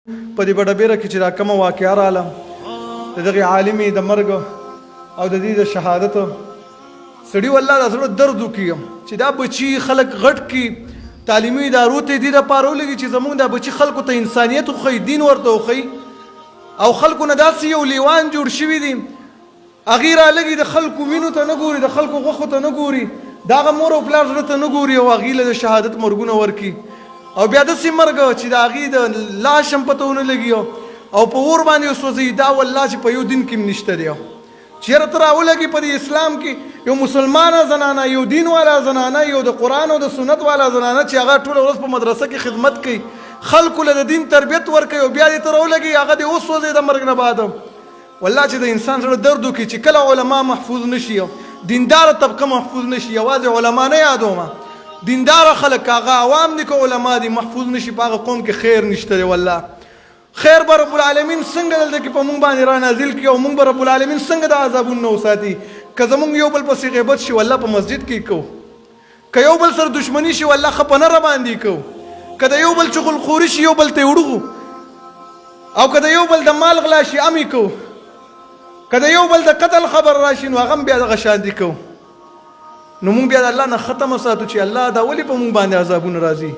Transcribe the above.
په دې بډه بیره کې چې دا کومه واقعه رااله، د دغې عالمې د مرګ او د دې د شهادت، سړي والله د زړه درد وکړي چې دا بچي خلک غټ کړي، تعلیمي ادارو ته دې دپاره ولېږي چې زمونږ دا بچي خلکو ته انسانیت وښیي، دین ورته وښیي، او خلکو نه داسې یو لیوان جوړ شوي دي. هغوی رالږي، د خلکو وینو ته نه ګوري، د خلکو غوښو ته نه ګوري، د هغه مور او پلار زړه ته نه ګوري، او هغوی له د شهادت مرګونه ورکړي، او بیا داسې مرګ چې د هغوی د لاش هم پته ونه لګي او په اور باندې وسوځوي. دا والله چې په یو دین کې هم نشته دی. چېرې ته راولګي په دې اسلام کې یو مسلمانه زنانه، یو دین والا زنانه، یو د قرآن او د سنت والا زنانه چې هغه ټوله ورځ په مدرسه کې خدمت کوي، خلکو له د دین تربیت ورکوي، او بیا دې ته راولګي هغه دې وسوځي د مرګ نه بعد. والله چې د انسان زړه درد وکړي چې کله علما محفوظ نشي، دینداره طبقه محفوظ نشي. یوازې علما نه یادوم، دینداره خلک، هغه عوام دي که علما دي، محفوظ نشي، په هغه قوم کې خیر نشته دی. والله خیر به رب العالمین څنګه دلته کې په مونږ باندې را نازل کړي، او مونږ به رب العالمین څنګه د عذابونو نه وساتي که زمونږ یو بل پسې غیبت شي؟ والله په مسجد کې کو، که یو بل سره دشمنی شي، والله خپه نه رباندې کو، که د یو بل چغلخوري شي، یو بل ته وړو، او که د یو بل د مال غلا شي، امی کو، که د یو بل د قتل خبر راشي، نو هغه بیا دغه شان دي کو. نو مونږ بیا د الله نه ختم ساتو چې الله دا ولې په مونږ باندې عذابونه راځي؟